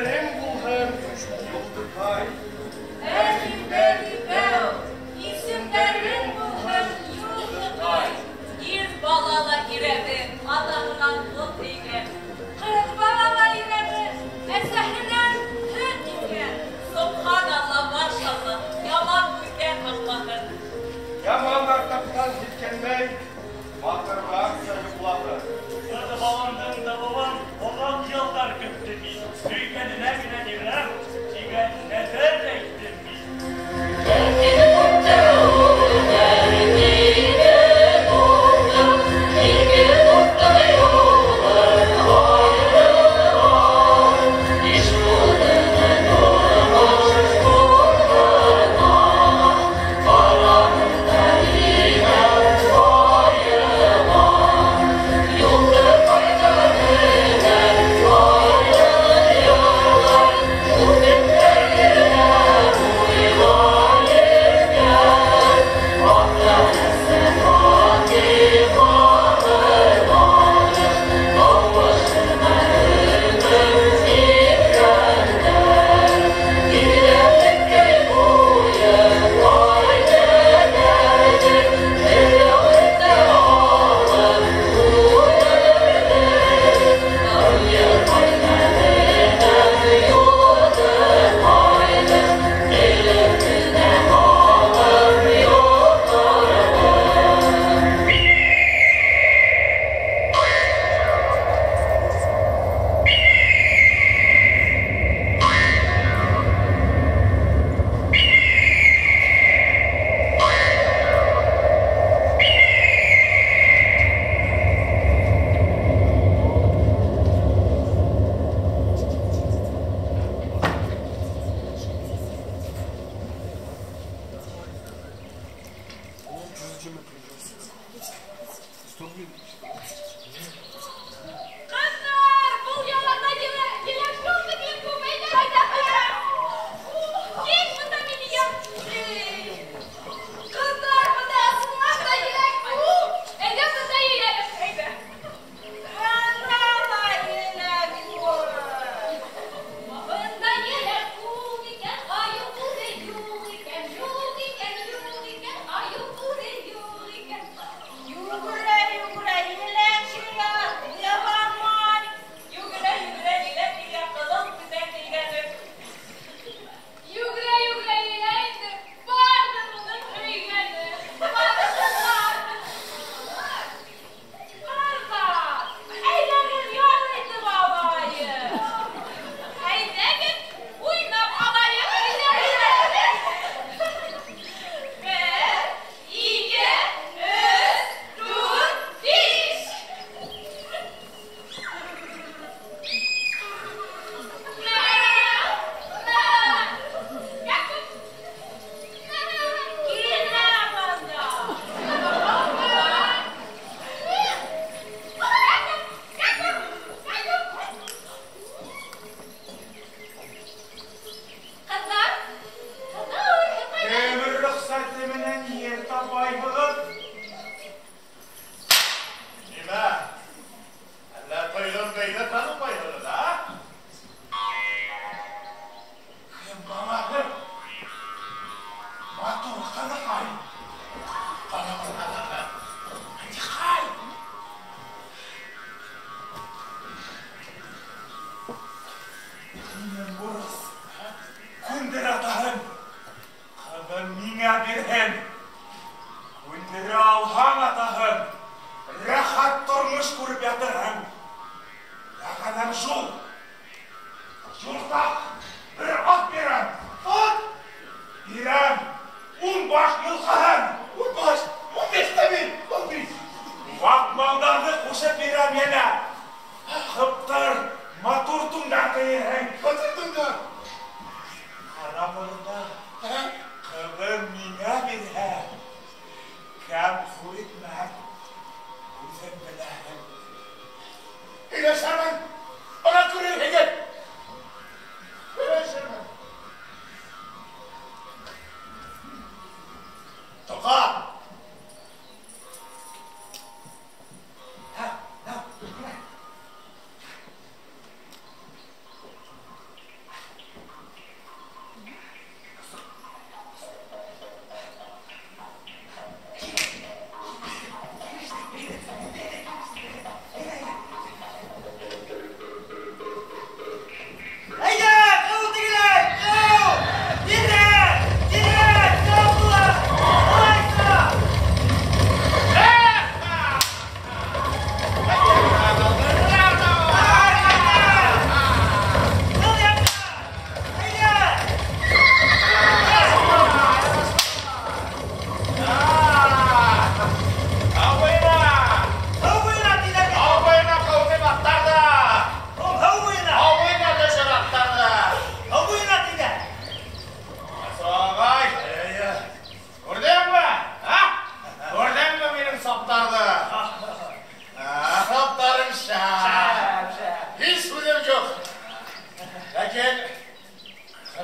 Исемдәрең булһын Юлдыҡай. Әли-бәли-бәү, исемдәрең булһын Юлдыҡай. Ир бала ла ирәбе, атаһынан ҡот һөйгән. Ҡыҙ бала ла ирәбе, әсәһенән һөт иткән. Собханалла, машалла, яман күҙҙән һаҡлаһын. Яман артаҡтан һиҫкәнмәй, батырҙарса йоҡлаһын. Ҡыҙ баламдың табыуын оҙаҡ йылдар көттөм мин. Һөйгәненә генә бирәм, тигән нәҙер әйттем мин. Ҡыҙҙар, был яланда еләк шул тиклем күп, әйҙә, ҡайҙа, ҡайҙа? Кил бында мине Ҡыҙҙар, бында ысынлап та еләк күп. Әйҙә бында йыйайыҡ, әйҙә. Бында ла еләк күп. Бында еләк күп икән, айыу бүре юҡ икән, юҡ икән, юҡ икән, айыу бүре юҡ икән. Йүгерә-йүгерә еләк җыя, ебармай. Йүгерә-йүгерә еләк килә, ҡыҙыл күҙҙән килгәне. Йүгерә-йүгерә елә инде, барҙыр уның һөйгәне. Барҙыр, барҙыр. Ҡыҙҙар, әйҙәгеҙ ял итеп алайыҡ. Әйҙәгеҙ уйнап алайыҡ. Әйҙәгеҙ. 1, 2, 3, 4, 5. Мә, мә. Килә бында. Ҡыҙҙар, ҡыҙҙар, ҡайҙа? Кем рөхсәте менән ер тапайһығыҙ? Нимә? Әллә Тойғонбейҙе танымайһығыҙ, ә? Кем балаһы? Матур ҡыҙыҡай. Ҡара, Антиҡай. Һинең бурыс. Күндер атаһын. Ҡыҙын миңә бирһен. Күндерә алһаң атаһын, рәхәт тормош күреп ятырһың. Вәғәҙәм шул. Юртаҡ, бер ат бирәм. Ат бирәм. 10 баш йылҡыһын. 10 баш, 15 тә бир, 15. Ваҡ малдарҙы ҡушып бирәм йәнә. Ҡыптыр, матур тундар кейерһең. Матур тундар. Ҡара морона, ҡыҙым миңә бирһә, кәм хур итмәм. Үҙең беләһең. Һөйләшермен. Бына күрерһегеҙ. Һөйләшермен. Тоҡа! Һә, һә,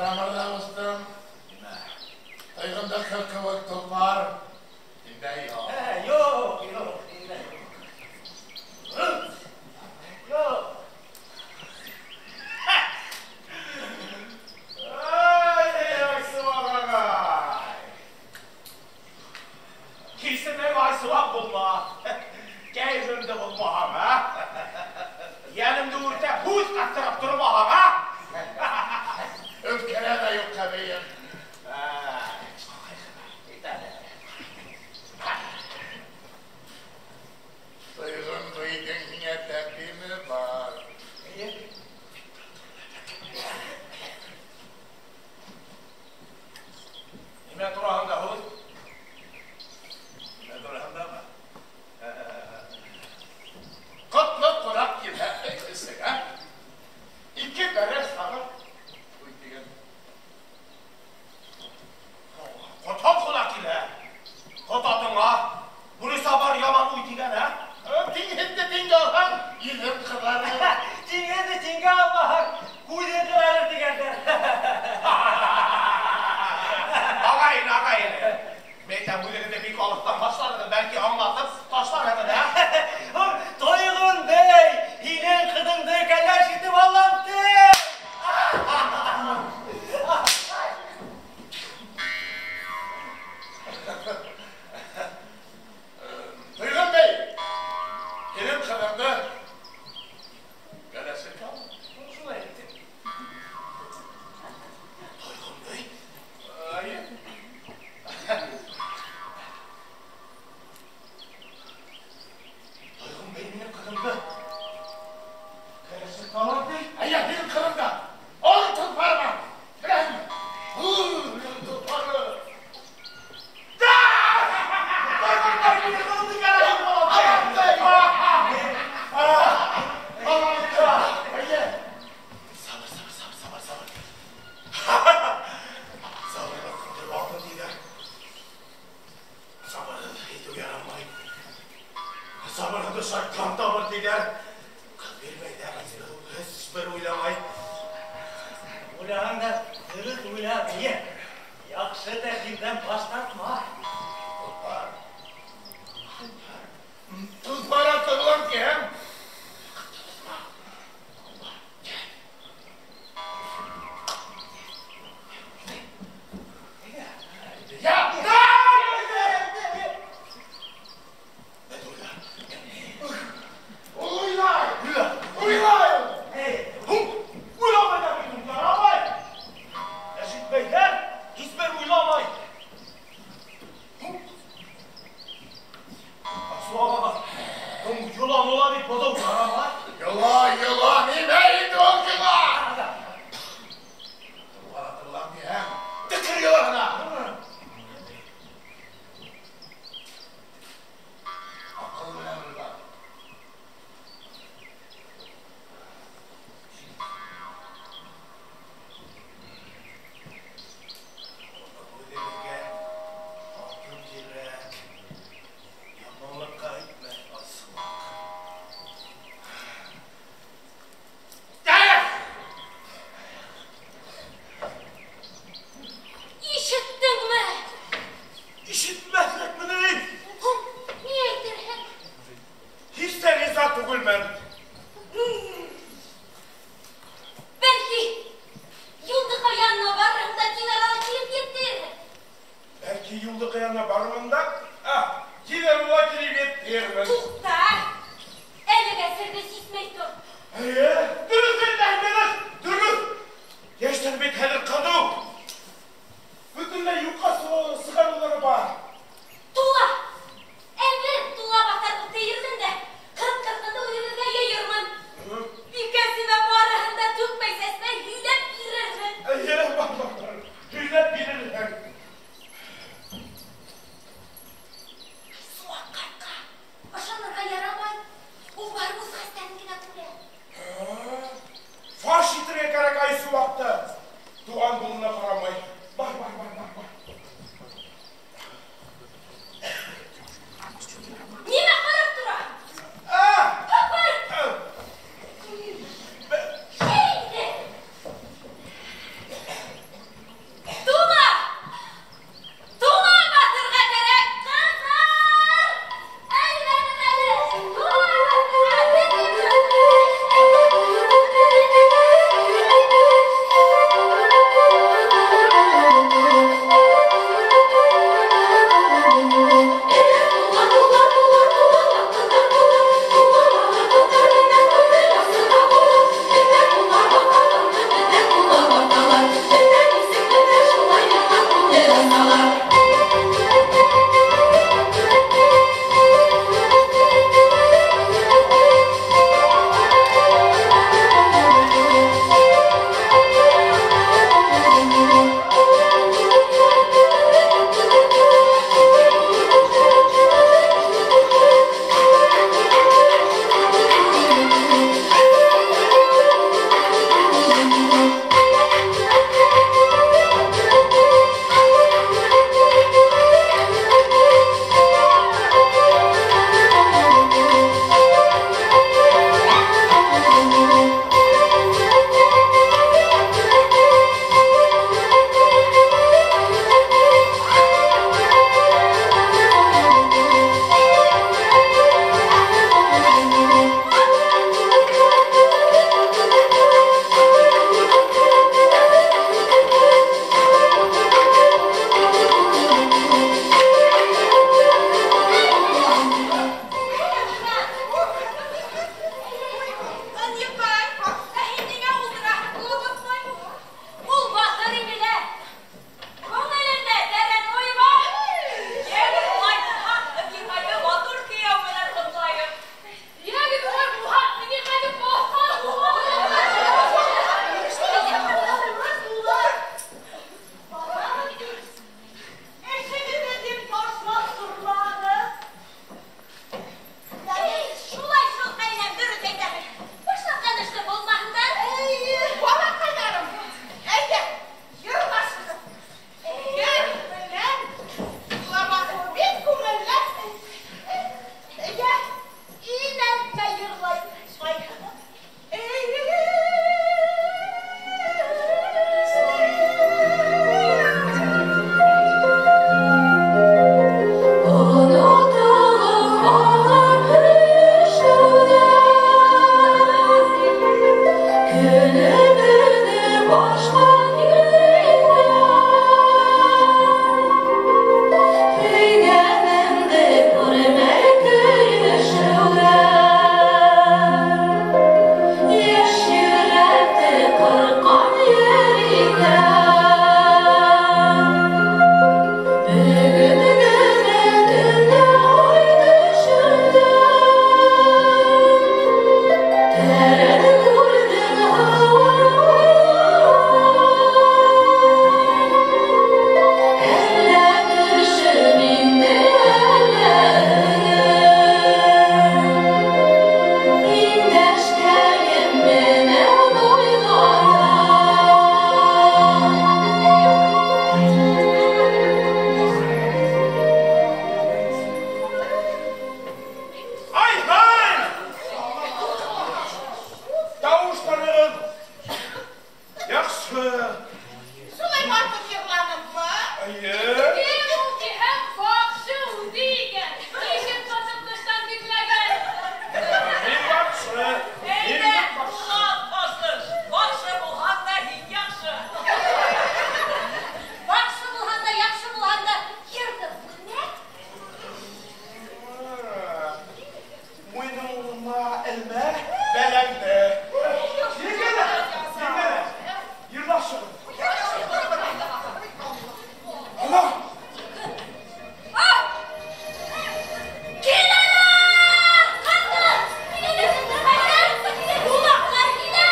Ярамыр да устым. Тойғында кыр кеүек толпар. Һиндә юҡ. Юҡ, юҡ, һиндә юҡ. Юҡ. Ай, Айсыуаҡ ағай. Исемең Айсыуаҡ булма. Кәйефемде боҙмаһаң, а? Йәнемде үртәп, һүҙ ҡаттырып тормаһаң, а? Öfkələ də yox təbiyyəm. Duyğun duydun һиңә тәҡдиме бар. Нимә тураһында һүҙ? Нимә тураһындамы? Ҡотло ҡунаҡ килһә өйөңә. Ике бәрәс һағып ҡуй тигән. Ҡотһоҙ ҡунаҡ килһә, ҡот атыңа, бүре сабар яман уй тигән, ә? Тиңһеҙҙе тиңгә алһаң, йөҙөң ҡыҙарыр. Тиңһеҙҙе тиңгә алмаһаң, күҙең ҡыҙарыр тигәндәр. Ағайын, ағайын. Мин әйтәм, үҙегеҙҙе бик алыҫтан башланығыҙ, бәлки аңлатып ташларһығыҙ, ә? Тойғон бей, һинең ҡыҙыңды кәләш итеп алам ти. Тойғон бей, һинең ҡыҙыңды кәләш итеп алам. Шулай итеп. Тойғон бей? Эйе. Тойғон бей минең ҡыҙымды кәләш итеп алам ти. Эйе, һинең ҡыҙыңды. Ал толпарыңа. Беләһеңме? Минең толпары. Тойғон бей минең ҡыҙымды кәләш итеп алам ти. Алам ти. Эйе. Сабыр, сабыр, сабыр, сабыр, сабыр. Сабырлыҡ алтын тиҙәр. Сабырһыҙ әйтеү ярамай. Сабырһыҙ шарттан табыр тиҙәр. Ҡыҙ бирмәйҙәр, һис бер уйламай. Уйлаһаң да дөрөҫ уйла, бейе. Яҡшы тәҡдимдән баш тартма. Толпар. Толпар аты булам тиһәң. Я! Уйлай! Уйлай! Уйламай ҙа бит, ярамай. Ишетмәйҙәр, һис бер уйламай. Асыуаҡ ағай, Баҡшы. Шулай матур йырланыммы? Эйе. Кем ул тиһәң, баҡшы үҙе икән. Ишек тотоп тыштан бикләгән. Мин баҡшы. Әйҙә, ҡуҙғал, баҡшы. Баҡшы булһаң да һин яҡшы. Баҡшы булһаң да, яҡшы булһаң да, йырҙы күрмә. Муйыныңа элмә, бәләңде. Еңгәләр, еңгәләр, йырлашығыҙ. Ана! Киләләр! Ҡатын! Ҡунаҡтар килә!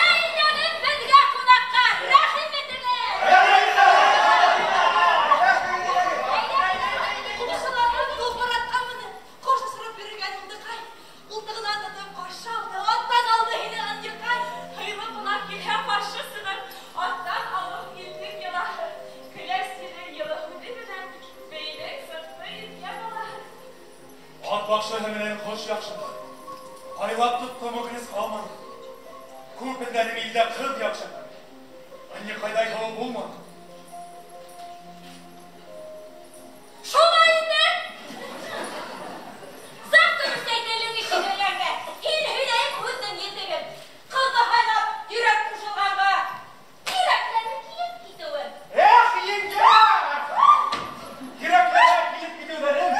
Әйләнеп беҙгә ҡунаҡҡа, рәхим итегеҙ! Ҡумшыларҙың тулпар атҡа менеп, ҡош осороп йөрөгән Юлдыҡай, ҡултығынан тотоп ҡаршы алды, аттан алды һине Ынйыҡай. Һыйлы ҡунаҡ килһә ҡаршы сығып, аттан алып килдек йылаһы. Көләс йөҙө йылы һүҙе менән бәйлек сыҡты иркә балаһы. Ат баҡшыһы менән ҡош яҡшыны. Һайлап тоттом үкенес ҡалманы. Күп эҙләнем илдә ҡыҙ яҡшыны. Ынйыҡайҙай һылыу булманы. Шулай инде! Заҡ көмөштәй телең ишетелгәнгә, һин һөйләйем һүҙҙең етеген. Ҡыҙҙы һайлап, йөрәк ҡушылғанға, йөрәкләнеп килеп китеүе. Эх, еңгә! Йөрәкләнеп килеп китеүҙәрем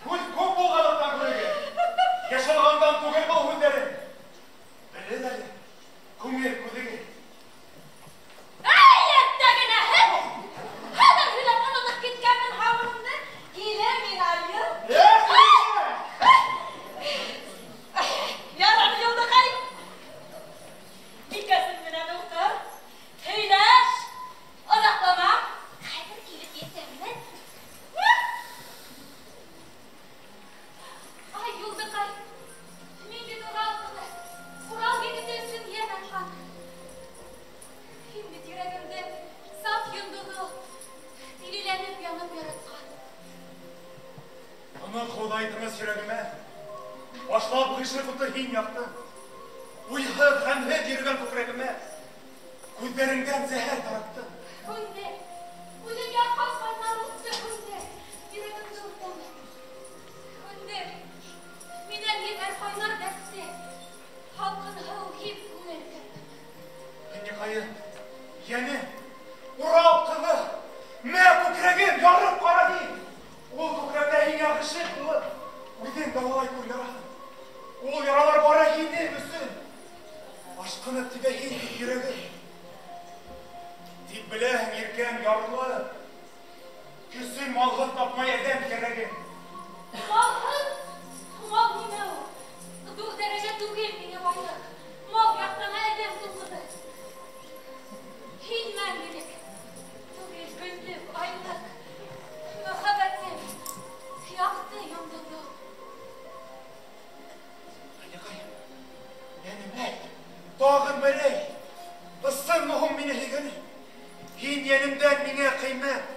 һүҙ күп булғанлыҡтан күрегеҙ. Йышылғандан түгел был һүҙҙәрем. Белер әле, күңел күҙегеҙ. Әй, әттәгенәһе! Хәҙер һөйләп онотоп киткәнмен һабырымды. Килә мин айым. Эх, еңгә! Ярар, Юлдыҡай. Икәсен менән ултыр. Һөйләш. Оҙаҡлама. Хәҙер килеп етермен. Ай, Юлдыҡай. Мин бит Урал ҡыҙы. Урал егете өсөн йән атҡан. Һин бит йөрәгемде саф йондоҙо тилеләнеп янып яратҡан. Уны ҡыуҙай тыныс йөрәгемә. Башлап ғишыҡ уты һин яҡтың. Уйһыҙ, ғәмһеҙ йөрөгән күкрәгемә. Күҙҙәреңдән зәһәр тараттың. Һүнде. Үҙең яҡҡан ҡайнар утты һүнде. Йөрәгемде үртәне. Һүнде. Минән етәр ҡайнар дәртте. Һалҡын һыу һип күңел керпеме. Ынйыҡайым, йәне, Урал ҡыҙы, мә күкрәгем ярып ҡара һин. Ул күкрәктә һиңә ғишыҡ булып, үҙең дауалай күр яраһын. Ул яралар бары һинең өсөн. Ашҡынып тибә һин тип йөрәгем. Тип беләһең, иркәм ярлы. Көсөн малһыҙ тапмай әҙәм кәрәген. Малһыҙ? Мал нимә ул? Ҙур дәрәжә түгел миңә байлыҡ. Мал яҡтана әҙәм тулғыҙы. Һин мәңгелек. Түгел көнлөк, айлыҡ. Мөхәббәтем, яҡты йондоҙо. Ынйыҡайым, йәнем, әйт, тағын бер әйт. Ысынмы һуң мине һөйгәнең? һиңә ҡиммәт.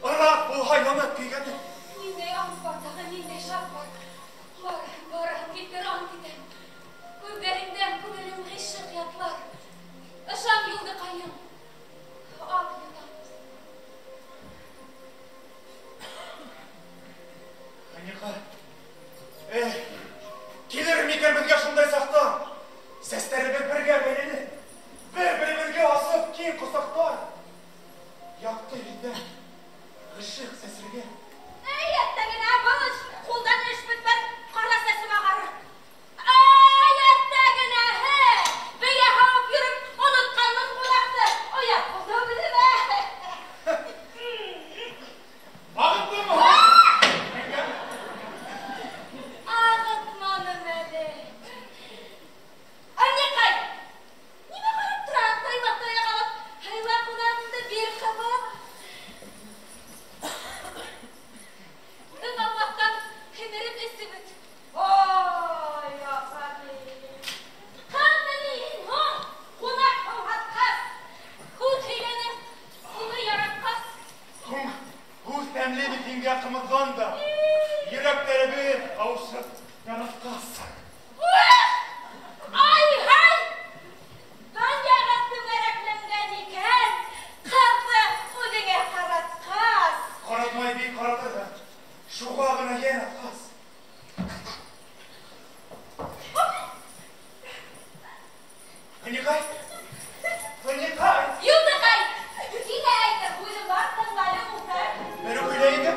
Ыраҡ булһа янып көйгәнең. Ниндәй ант бар, тағы ниндәй шарт бар. Бар, барыһын китер ант итәм. Күҙҙәреңдән күңелем ғишыҡ ятлар. Ышан, юлдыҡайым, ап йотам. Ғайниҡай, эй, килер микән беҙгә шундай саҡта? Сәстәребеҙ бергә бәйләнеп, бер-беребеҙгә асып киң ҡосаҡтар. Яҡты йөҙҙән ғишыҡ сәсергә. Эй, әттәгенә, был эш ҡулдан эш бөтмәҫ, ҡара сәсем ағарыр. Ай, әттәгенәһе, бейә һауып йөрөп, онотҡанмын ҡунаҡты. Оят булды үҙемә. Ағыттыңмы? Ағытманым әле. Әнекәй, нимә ҡарап тораһың, таймаҡ таяҡ алып, һыйла ҡунағыңды бир ҡымыҙ. Тын алмаҫтан һемереп эсеп бөт. Ой, афарин. Ҡыҙ ни һуң, ҡунаҡ һыуһатҡас, һүҙ һөйләнеп, уны яратҡас. Һуң, һүҙ тәмле бит һиңә ҡымыҙҙан да. Йөрәктәребеҙ ҡауышып яратҡас. Ай-һай! Донъяға түңәрәкләнгән икән, ҡыҙҙы үҙеңә ҡаратҡас. Ҡаратмай бик ҡаратыр ҙа, шуға ғына йән атҡас. Ғайниҡай! Ғайниҡай! Юлдыҡай! Һиңә әйтер һүҙем бар, тыңлайым, ултыр. Бер һөйләй инде.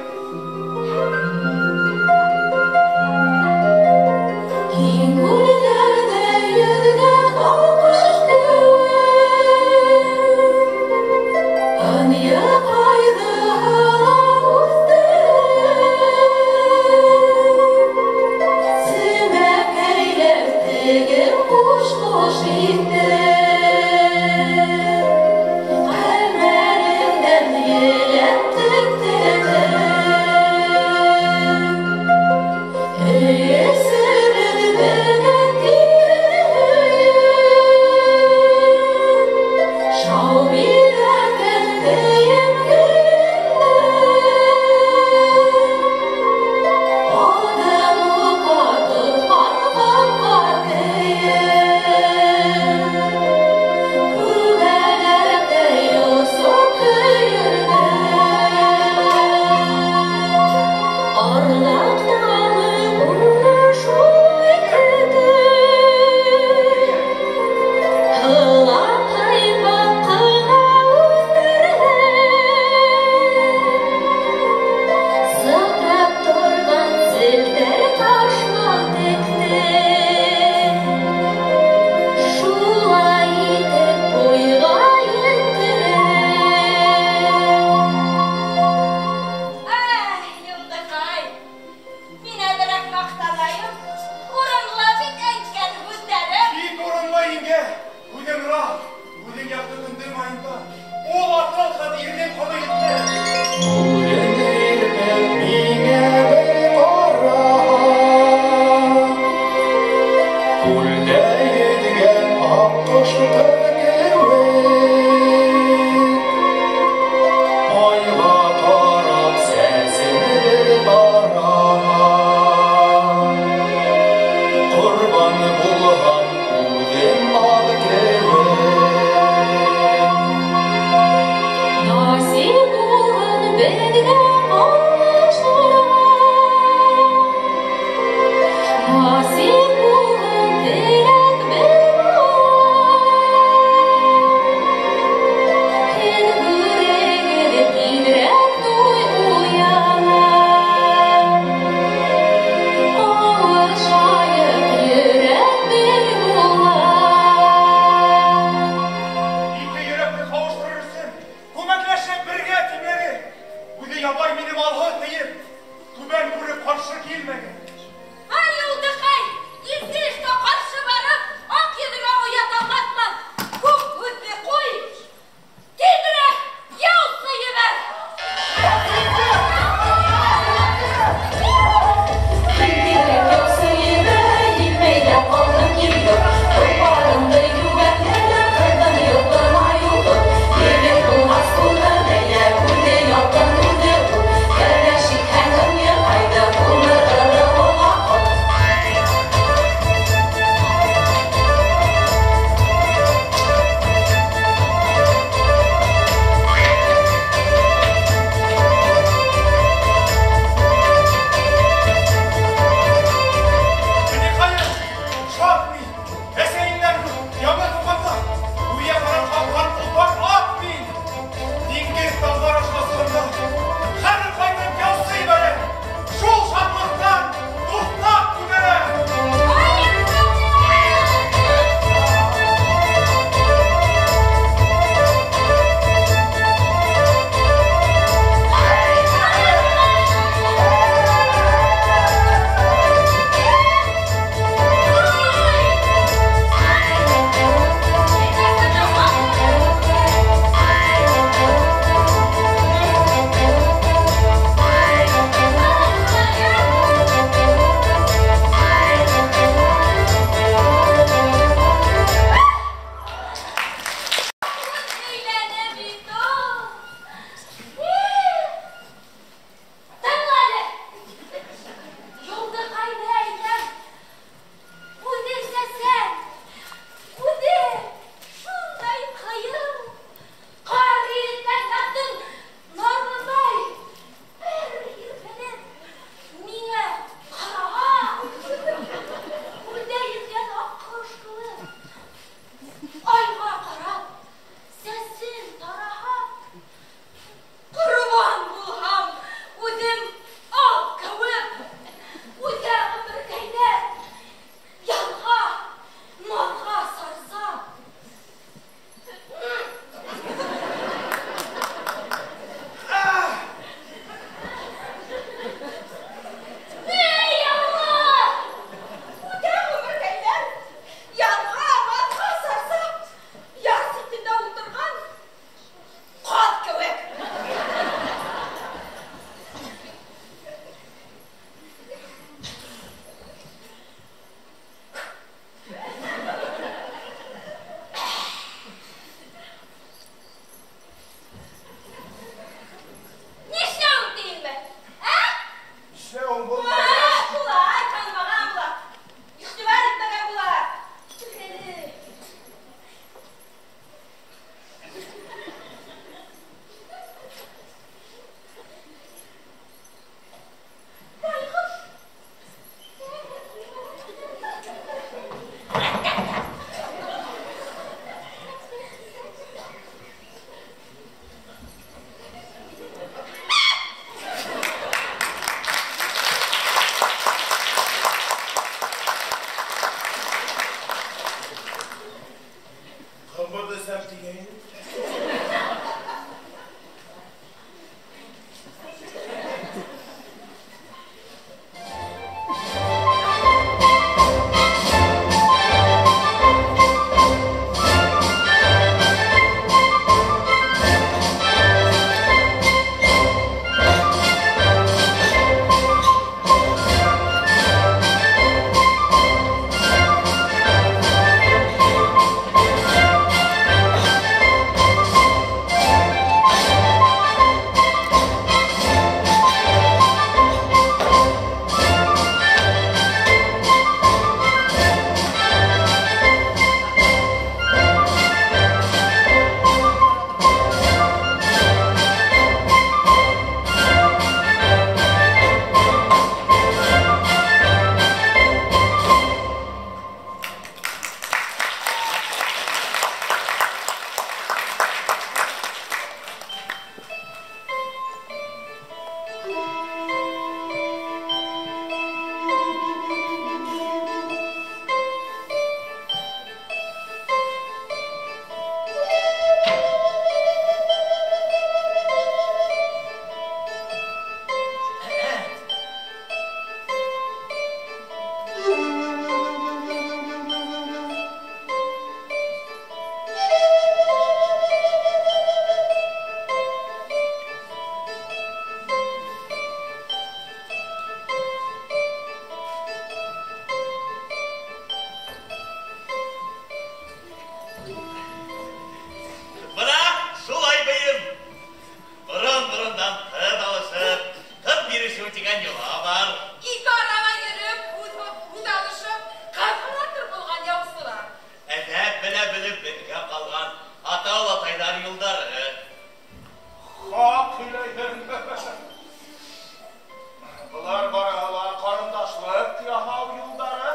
Былар барыһы ла ҡарындашлыҡ яһау юлдары.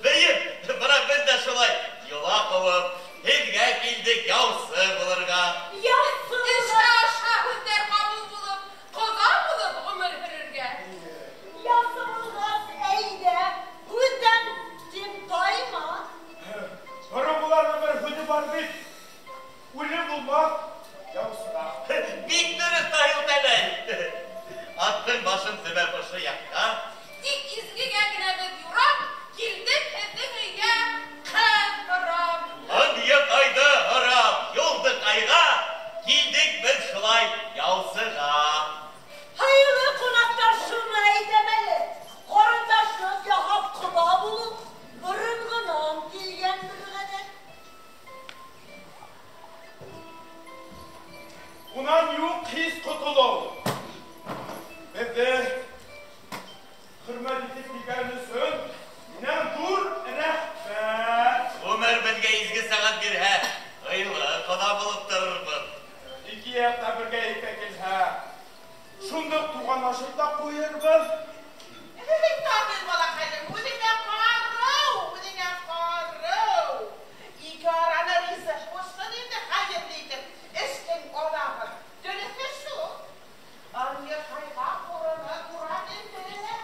Бейем, бына беҙ ҙә шулай йола ҡыуып, һеҙгә килдек яусы булырға. Яусы! Эшкә аша һүҙҙәр ҡабул булып, ҡоҙа булып ғүмер һөрөргә. Яусы булғас, әйҙә, һүҙҙән тип тайма. Боронғоларҙың бер һүҙе бар бит. Үлем булмаҫ, яусыға. Бик дөрөҫ, Таһир әй. Аттың башын төбәп ошо яҡҡа. Тик изгегә генә беҙ юрап, килдек һеҙҙең өйгә ҡыҙ һорап. Ынйыҡайҙы һорап, Юлдыҡайға килдек беҙ шулай яусыға. Һыйлы ҡунаҡтар, шуны әйтәм әле. Ҡарындашлыҡ яһап ҡоҙа булыу боронғонан килгән бер ғәҙәт. Унан юҡ һис ҡотолоу. Беҙҙе хөрмәт итеп килгән өсөн минән ҙур рәхмәт. Ғүмер беҙгә изге сәғәт бирһә, һыйлы ҡоҙа булып торорбоҙ. Ике яҡта бергә итә килһә, шундуҡ туғанлашып та ҡуйырбыҙ. Эй, Таһир балаҡайым, үҙеңә ҡарау, үҙеңә ҡарау. Ике араны ризыҡ ҡушһын инде хәйерле итеп, эштең аҙағын. Дөрөҫө шул. Ынйыҡайға ҡурыны тура килде.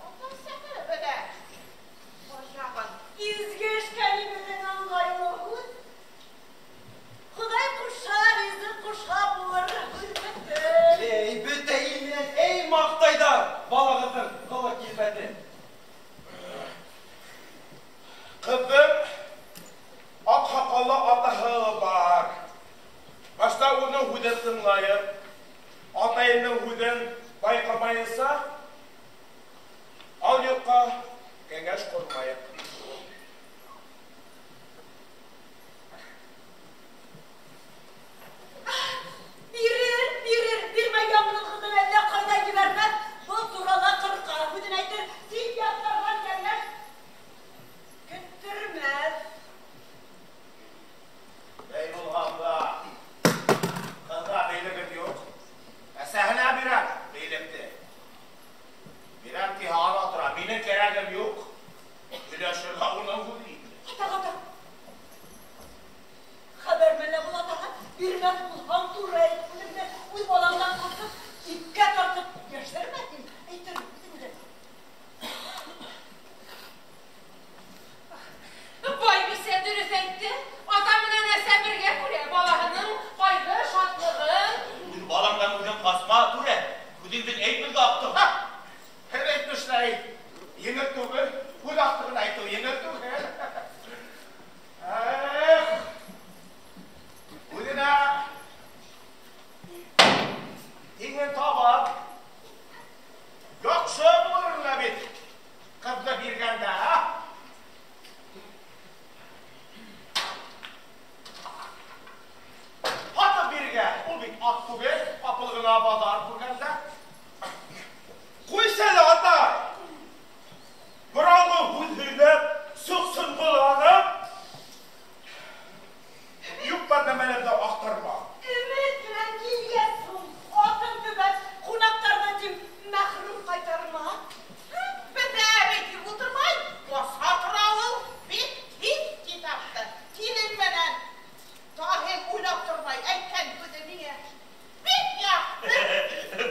Атасығы белә башағын. Изге эшкә ни беҙҙең ыңғайлы һүҙ. Хоҙай ҡушһа, ризыҡ ҡушһа булыр һүҙ бөтөр. Эй, бөтә ил менән эй маҡтайҙар балағыҙҙың ҡылыҡ килбәтен. Ҡыҙҙың аҡ һаҡаллы атаһы бар. Башта уның һүҙен тыңлайыҡ. Атайымдың һүҙен байҡамайынса, ал юҡҡа кәңәш ҡормайыҡ. Бирер, бирер, бирмәгән уның ҡыҙын әллә ҡайҙа ебәрмәҫ. Был турала ҡырҡа һүҙен әйтер, сит яҡтарҙан кәңәш көттөрмәҫ. Бей булғанда ҡыҙға бейлегем юҡ. Әсәһенә бирәм бейлекте. Бирәм тиһә ала тора. Минең кәрәгем юҡ. Һөйләшергә уның һүҙе инде. Ата, ата. Хәбәр мәллә был атаға? Бирмәҫ булһаң, тура әйт һүҙеңде. Үҙ балаңдан ҡурҡып, ипкә тартып йәшермә һин. Әйтер һүҙеңде. Бай бисә дөрөҫ әйтте. Ата менән әсә бергә күрә балаһының ҡайғы, шатлығын. Үҙ балаңдан үҙең ҡасма, түрә. Үҙеңдең әйт беҙгә аҡтың. Һа, һеҙ әйтмешләй. Еңел түгел, үҙ аҡтығын әйтеү еңел түгел. Эх, үҙенә тиңен табып, яҡшы булыр ла бит ҡыҙҙы биргәндә, һа? Һатып биргә, ул бит ат түгел, ҡапыл ғына баҙар күргәндә. Ҡуйса әле, атай. Боронғо һүҙ һөйләп, сыҡсын ҡыланып, юҡ бар нәмәләрҙе аҡтарма. Өмөт менән килгәс һуң, атын төбәп, ҡунаҡтарҙы тип мәхрүм ҡайтарма. Беҙҙә бит ултырмай, баҫа тора ул. Бик тиҙ китапты. Килен менән Таһир уйлап тормай, әйткән һүҙе миңә бик яҡты.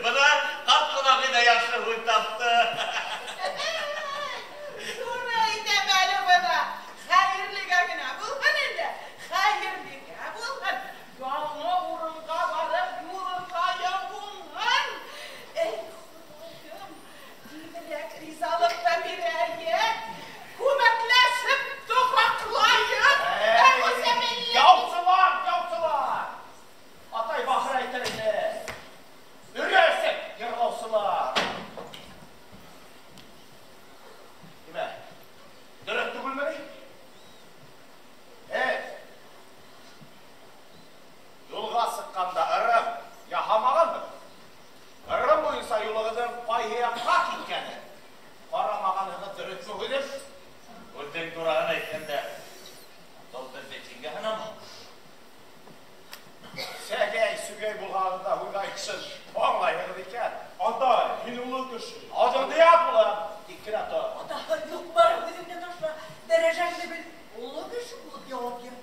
Үгәй булғанын да һүҙ айтышын аңлайһығыҙ икән. Атай, һин улы кеше. Ауыҙыңды яп, улым. Тик кенә тор. Атаһы, юҡ бар, үҙеңде ташла. Дәрәжәңде бел. Оло кеше булып яуап бир.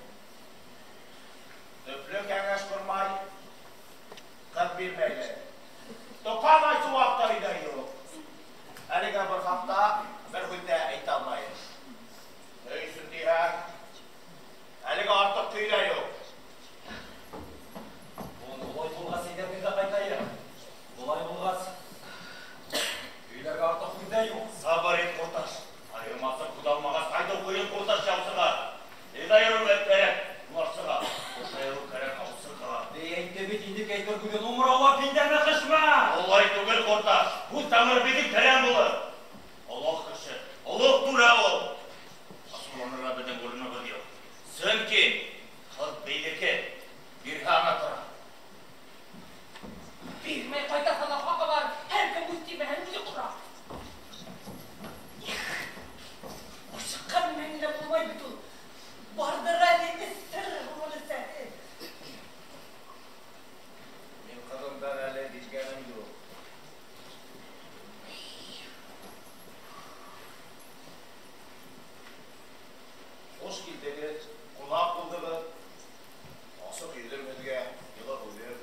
Төплө кәңәш ҡормай, ҡыҙ бирмәйле. Тоҡан Айсыуаҡ та өйҙә юҡ. Әлегә бер хаҡта бер һүҙ ҙә әйтә алмайым. Өй өсөн тиһәң, әлегә артыҡ көй ҙә юҡ. Улай булғас, әйҙә беҙ ҙә ҡайтайыҡ. Улай булғас, өйләргә артыҡ һүҙ ҙә юҡ. Сабыр ит, ҡурташ. Айырмасын күҙ алмағас, ҡайҙа ҡуйын ҡурташ яусыға. Эҙ айырыу кәрәк, һунарсыға. Ҡош айырыу кәрәк, аусыға. Бей әйтте бит инде кәйфер күҙен умраулап һиндән ныҡышма. Улай түгел, ҡурташ. Һүҙ тамыры бигең тәрән булыр. Олоҡ кеше, олоҡ түрә ул. Асыуланырға беҙҙең урыныбыҙ юҡ. Сөнки ҡыҙ бейҙеке, бирһә ана тора. Бирмәй ҡайтарһа ла хаҡы бар. Һәр кем үҙ тирмәһен үҙе ҡора. Их, ашыҡҡан менән генә булмай бит ул. Барҙыр әле эҫтер һуңын. Мин ҡыҙымдан әле биргәнем юҡ. Хуш килдегеҙ, ҡунаҡ булдығыҙ. Асыҡ йөҙөм һеҙгә, йылы һүҙем.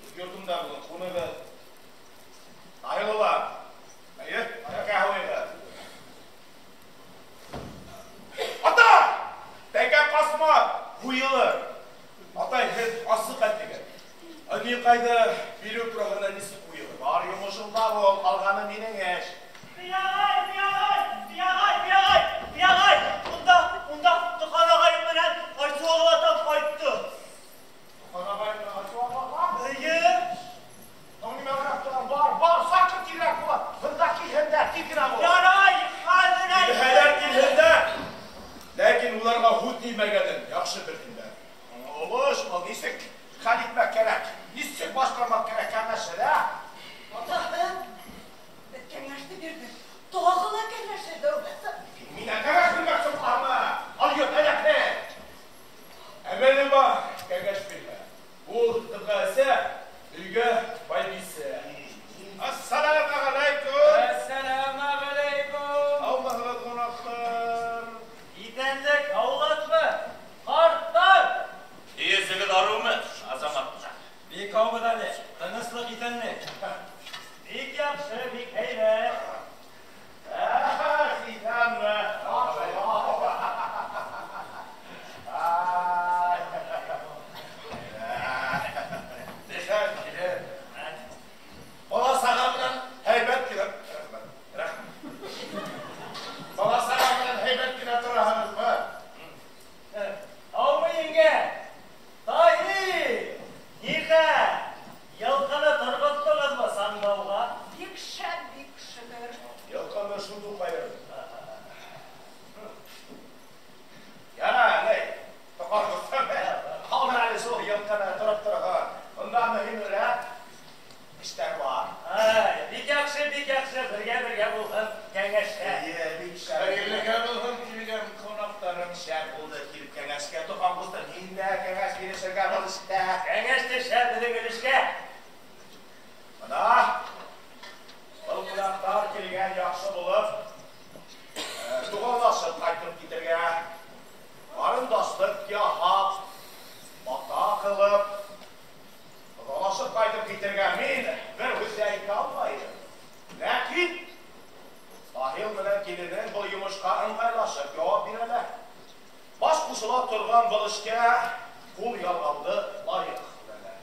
Үҙ йортомда бөгөн ҡунығыҙ. Айырылар. Әйе, тәкә һуйығыҙ. Ата! Тәкә ҡасма, һуйылыр. Атай, һеҙ асыҡ әйтегеҙ. Ә ни ҡайҙа биреү тураһында нисек ҡуйығыҙ? Бар йомошоңда бул, ҡалғаны минең эш. Бейағай, бейағай, бейағай, бейағай, бейағай. Унда, унда Тоҡан ағайым менән Айсыуаҡ атам ҡайтты. Тоҡан ағайым менән Айсыуаҡ атам? Эйе. Таң нимә ғына бар, бар, саҡыр тиҙерәк була. Бында килһендәр, тиҙ генә бул. Ярай, хәҙер әйт. Килһәләр килһендәр. Ләкин уларға һүҙ теймәгәнен яҡшы белһендәр. Оло эш был, нисек хәл итмәк кәрәк? Нисек башҡармаҡ кәрәк кәңәшер, ә? Атаһы, беҙ кәңәште бирҙек. Тағы ла кәңәшер дәүләт. Минән кәңәш бирмәксе булаһыңмы? Ал йот, әләкне. Әмәле бар, кәңәш бирмә. Ул ҡыҙға әсә, өйгә байбисә. Ассаламу алейкум. Әссәләмә ғәләйкүм. Һаумыһығыҙ, ҡунаҡтар? Иҫәнлек, һаулыҡмы? Ҡарттар! Йөҙөгөҙ арыумы, Азамат? Бик һаубыҙ әле. Тыныслыҡ, иҫәнлек. Бик яҡшы, бик һәйбәт. Иҫәнме? Нихәл, килен? Бала саға менән һәйбәт кенә. Рәхмәт, рәхмәт. Бала саға менән һәйбәт кенә тораһығыҙмы? Һаумы, еңгә? Таһир! Нихәл? Йылҡыны торғоттоғоҙмо саңбауға? Бик шәп, бик шөкөр. Йылҡыны шундуҡ айырҙым. Ярай, ни, тоҡан ҡустым. Ҡалдыр әле шул йылҡыны тороп торһон. Унда мөһимерәк эштәр бар. Ай, бик яҡшы, бик яҡшы. Бергә-бергә булһын кәңәштә. Эйе, бик шәп. Хәйерлегә булһын килгән ҡунаҡтарым. Шәп булды килеп кәңәшкә. Тоҡан ҡустым, һин дә кәңәш бирешергә был эштә. Кәңәш төшә беҙҙең өлөшкә. Бына был ҡунаҡтар килгән яҡшы булып, туғанлашып ҡайтып китергә, ҡарындашлыҡ яһап, бата ҡылып, ҡоҙалашып ҡайтып китергә мин бер һүҙ ҙә әйтә алмайым. Ләкин Таһир менән киленең был йомошҡа ыңғайлашып яуап бирәләр. Баш ҡушыла торған был эшкә ҡул ялғауҙы лайыҡ күрәләр.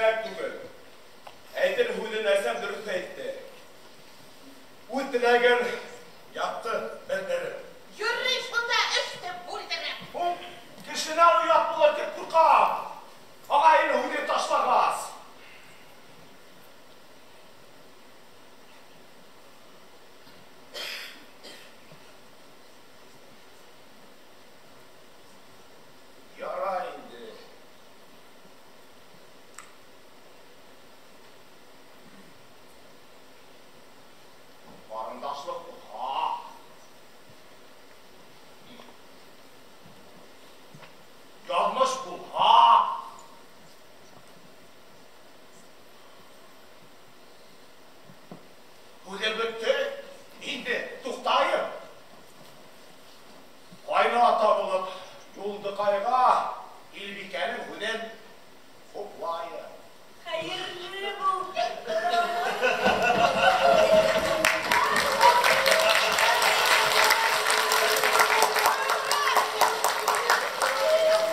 Кирәк түгел. Әйтер һүҙен әсәм дөрөҫ әйтте. Үҙ теләген яҡты белдереп. Йөрөй шунда эште бүлдереп. Ул кешенән оят булыр тип ҡурҡам. Ағайын һүҙен ташлағас. Ярай инде. Ҡарындашлыҡ булһа. Яҙмыш булһа. Һүҙем бөттө. Инде туҡтайым. Ҡайны ата булып Юлдыҡайға Илбикәнең һүҙен хуплайым. Хәйерле булһын.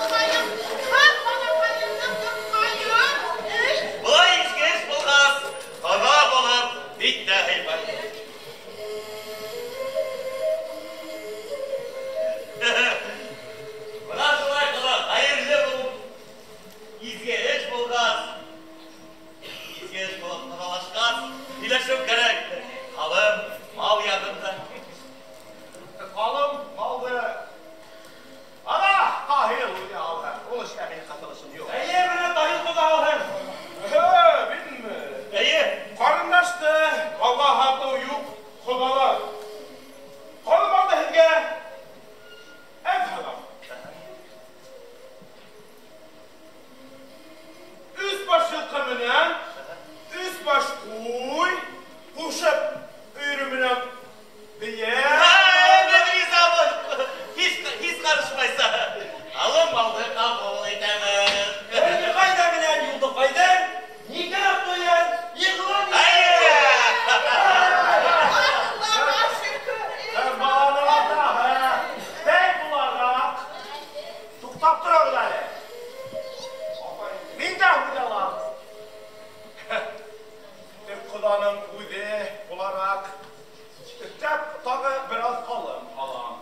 Хоҙайым, ҡыҙ балаҡайымдың йортҡайым. Эй, Былай изге эш булғас, ҡоҙа булып бик тә һыймай. Бына шулай ҡоҙа, хәйерле булып, изге эш булғас, изге эш булып ҡоҙалашҡас, һөйләшеү кәрәк. Ҡалым, мал яғында. Ҡалым малды. Ана, Таһир үҙе алһын. Ул эшкә минең ҡатнашым юҡ. Эйе, менә Таһир ҡоҙа алһын. Минме? Эйе. Ҡарындашты малға һатыу юҡ, ҡоҙалар. Ҡалым малды һеҙгә әҙ һалам. 3 баш йылҡы менән 3 баш ҡуй, ҡушып өйөрө менән бейә. Беҙ ризабыҙ. Һис ҡарышмайса. Алым малды ҡабул итәбеҙ. Ҡайҙа менән Юлдыҡайҙың никах туйын иғлан Эйе. Аллаға шөкөр. Баланың атаһы, бәй булараҡ, туҡтап тороғоҙ әле. Мин дә һүҙ алам. Тик ҡоҙаның үҙе булараҡ, өҫтәп тағы бер аҙ ҡалым алам.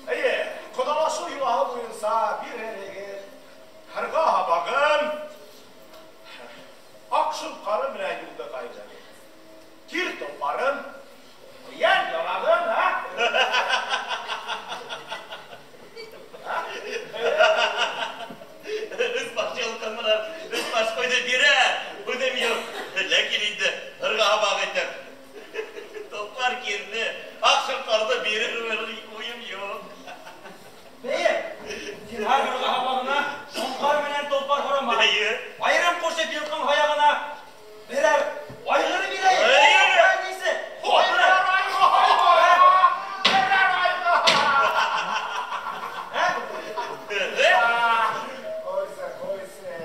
Эйе, ҡоҙалашыу йолаһы буйынса биререгеҙ һырға һабағын аҡ шоңҡары менән Юлдыҡайҙың. Кир толпарын, йән ярағын, ә? 3 баш йылҡы менән 3 баш ҡуйҙы бирә, һүҙем юҡ. Ләкин инде һырға һабаҡ итеп, толпар кирҙе, аҡ шоңҡарҙы бирер уйым юҡ. Бейе, зинһар һырға һабағына шоңҡар менән толпар һорама. Эйе. Айырым ҡушып йылҡың һаяғына берәр айғыр бирәйек. Эйе. Нисе? Берәр айғыр! Берәр айғыр! Ҡуйсы, ҡуйсы,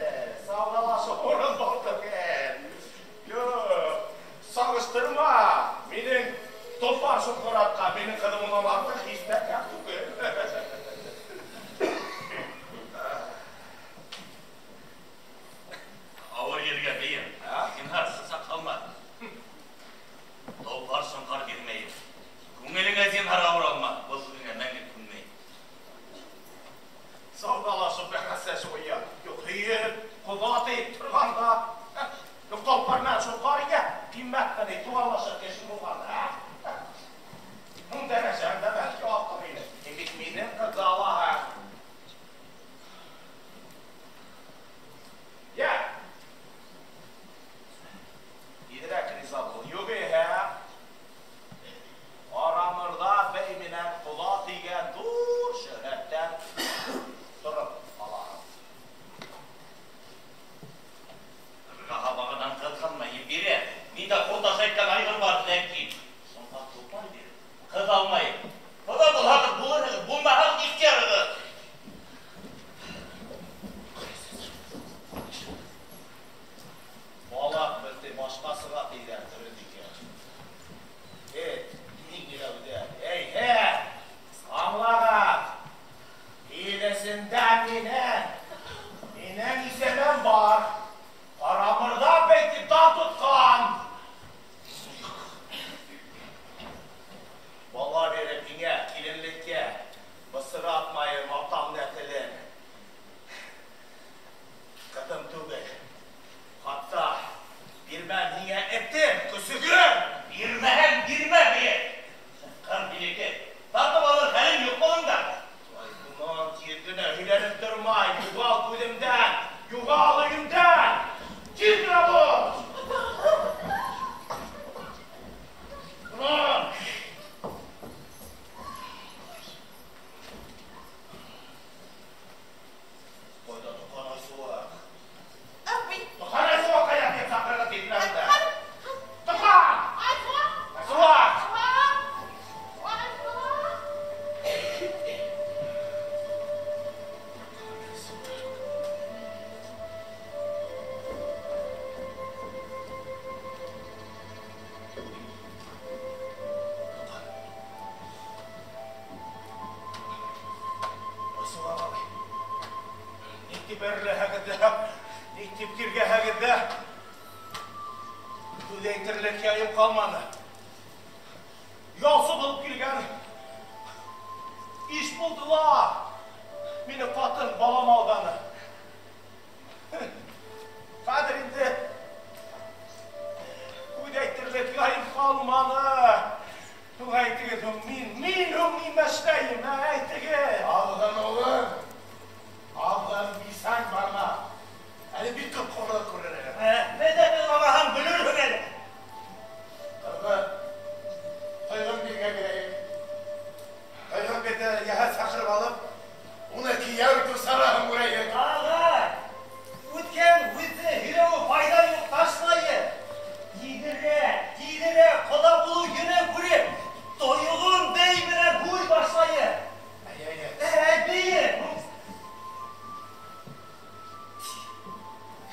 сауҙалашыу урынлы түгел. Юҡ, сағыштырма. Минең толпар шоңҡар атҡа минең ҡыҙым унан артыҡ һис тә кәм түгел. Ауыр ергә бейем. Зинһар, сыса ҡалма. Толпар шоңҡар бирмәйем. Күңелеңә зинһар ауыр алма. Был һүҙеңә мәңге күнмәйем. Сауҙалашып бәхәсләшеү оят. Юҡ, һөйөп, ҡоҙа тиеп торғанда, юҡ, толпар менән шоңҡар икән, ҡиммәтме ни, туғанлашыр кеше булғанда, ә? Һуң дәрәжәң дә бәлки артыҡ ине. Һин бит минең ҡыҙҙы алаһың. Йә. Тиҙерәк риза бул. Юғиһә, Арамырҙа бей менән ҡоҙа тигән ҙур шөһрәттән тороп ҡалаһың. Тип тиргәһәгеҙ ҙә һүҙ әйтерлек яйым ҡалманы. Ялсы булып килгән иш булды ла. Мине ҡатын балам алданы. Хәҙер инде һүҙ әйтерлек яйым ҡалманы. Һуң әйтегеҙ, һуң мин һуң нимә эшләйем, ә, әйтегеҙ. Алған улым, алған бисәң барма. Әле бик күп хурлыҡ күрерһең. Беҙҙә тыңламаһаң бөлөрһөң әле. Ҡыҙы, Тойғон биргә бирәйек. Тойғон бирҙе йәһәт саҡырып алып, уны кейәү итеү сараһын күрәйек. Ағай, үткән һүҙҙе һөйләүе файҙа юҡ, ташлайыҡ. Тиҙерәк, тиҙерәк ҡоҙа булыу йөнөн күреп, Тойғон бей менән һүҙ башлайыҡ. Әй, әй, әй. Әй, бейе.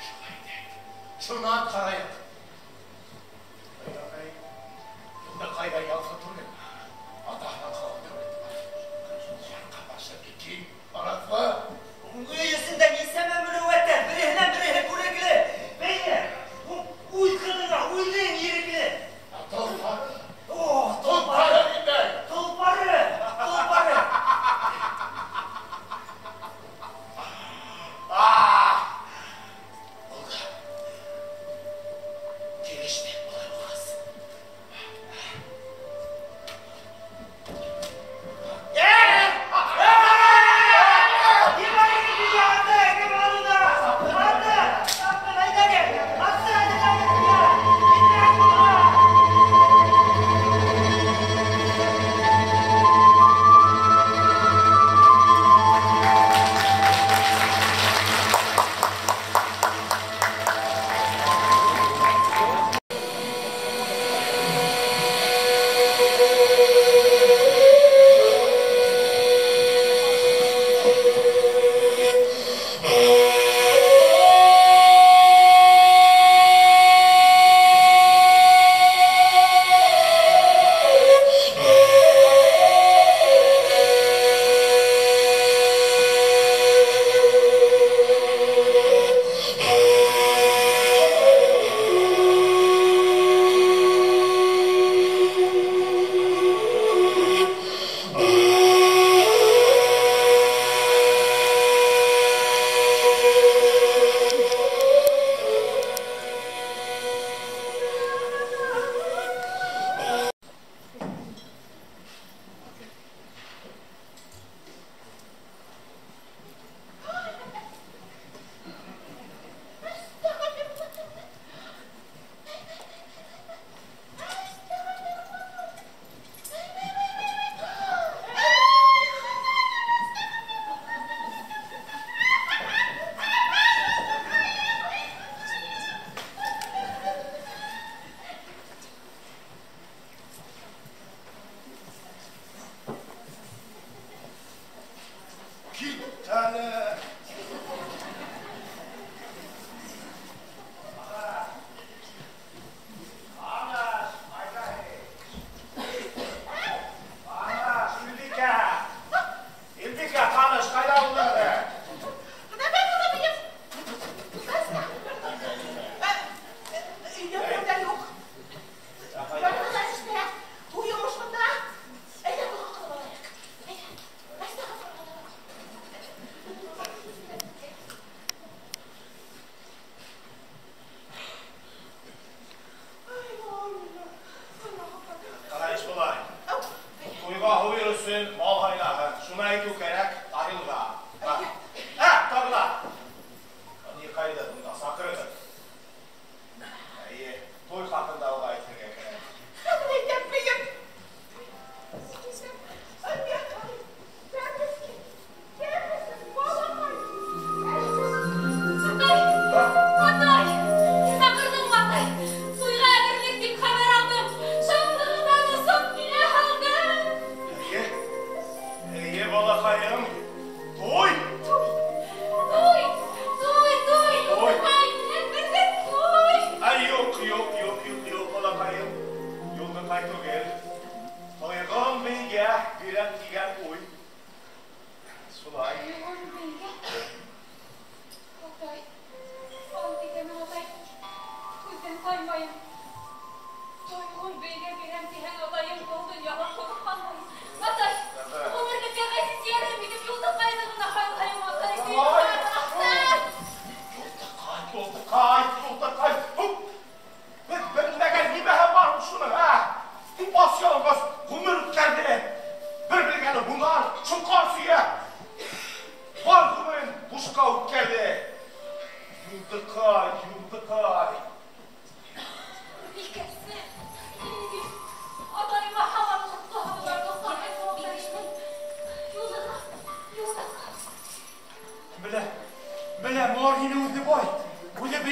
Шулай итәйек. Шунан ҡарайыҡ. Тойғон бей, бында ҡайҙа ялғы түгел, атаһынан ҡалған дәүләте бар. Ярҡа башы бик киң, араҫлы. Өй эсендә нисәмә мөрәүәттәр, береһенән береһе күрекле. Бейе, үҙ ҡыҙыңа үҙең ирекле. Ә толпары? О, Толпары ниндәй? Толпары, толпары. Ah! Булды. Килештек былай булғас.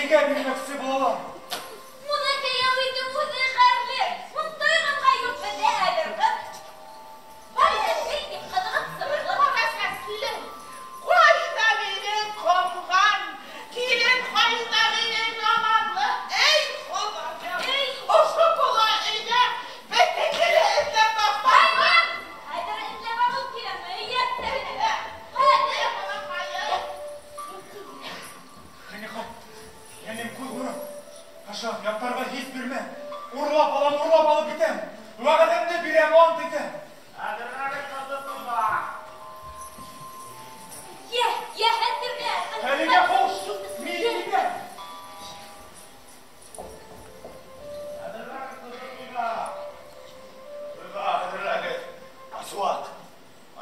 бейгә бирмәксе булалар. Моны кейәү итеү үҙе ғәрле. Онтойғанға юҡ беҙҙә хәҙер ҡыҙ. Ҡайҙа бей тип ҡыҙығып сыбырлап. Ҡара сәсле, ҡайҙа минең ҡомған, килен ҡайҙа минең яманлыҡ, эй, Хоҙайым! Эй! Ошо була өйҙә бөтәһе лә эҙләп тапмай. Хәҙер эҙләп алып киләм, эйәк тәбенә. Хәҙер! Балаҡайым! Хәниҡай, йәнем күҙ нурым. Ышан, яттарға һис бирмәм. Урлап алам, урлап алып китәм. Вәғәҙәмде бирәм, ант итәм. Әҙерләгеҙ ҡыҙҙы туйға. Йә, йә, хәҙерлә. Әлегә хуш, мин китәм. Әҙерләгеҙ ҡыҙҙы туйға. Туйға әҙерләгеҙ. Айсыуаҡ!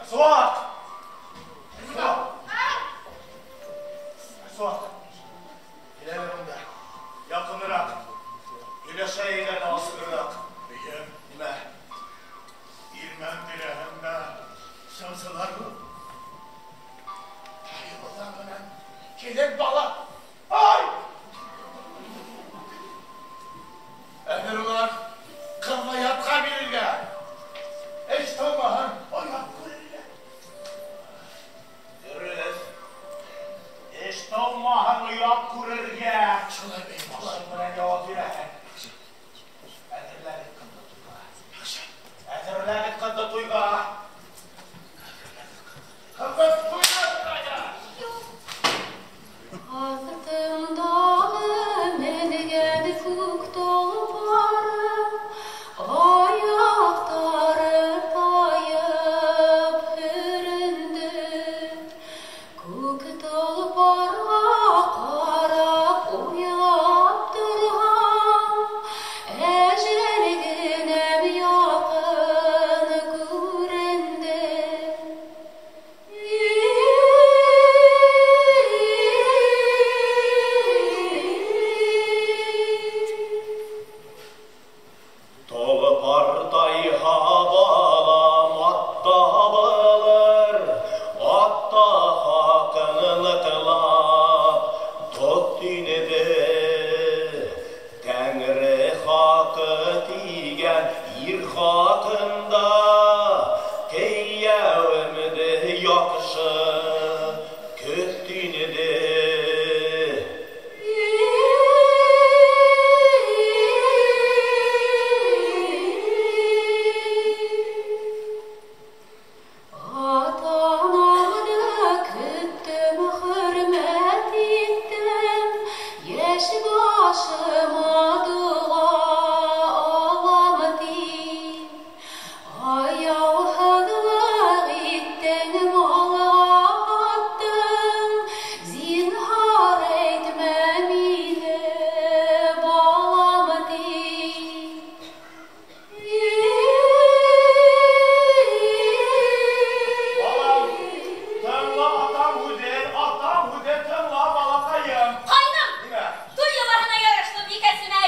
Айсыуаҡ! Айсыуаҡ! Айсыуаҡ! Кил әле бында. Яҡыныраҡ. Һөйләшәйек әле асығыраҡ. Бейем, Нимә? ирмән тирәһендә шымсылар күп. Тайылдан менән килен бала. Ай! Әҙер улар ҡыҙҙы ятҡа бирергә. Эш тыумаһын, оят күрергә. Дөрөҫ. Эш тыумаһын оят күрергә. Шулай бейем, шулай. Башың менән яуап бирәһең. Әҙерләгеҙ ҡыҙҙы туйға. Яҡшы. Әҙерләгеҙ ҡыҙҙы туйға. Ҡыҙҙы туйға әҙерләгеҙ. Артымдағы менгән күк толпары, аяҡтары тайып һөрөндө. Күк толпарға ҡарап уйлап торһам, әжәл генәм яҡын күренде. Толпардай балам атта булыр, атта хаҡынлыҡлап тот инде. Тәңре хаҡы тигән ир хаҡында кейәүемде яҡшы көт инде. Ата-анамды көттөм, хөрмәт иттем, йәш башыма доға алам тип. Аяуһыҙлыҡ иттең, малға аттың, зинһар әйтмә мине балам тип. Балам, тыңла атам һүҙен, атам һүҙен тыңла, балаҡайым. Ҡайным! Нимә? Туй йолаһына ярашлы бикәсенә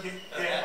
етте.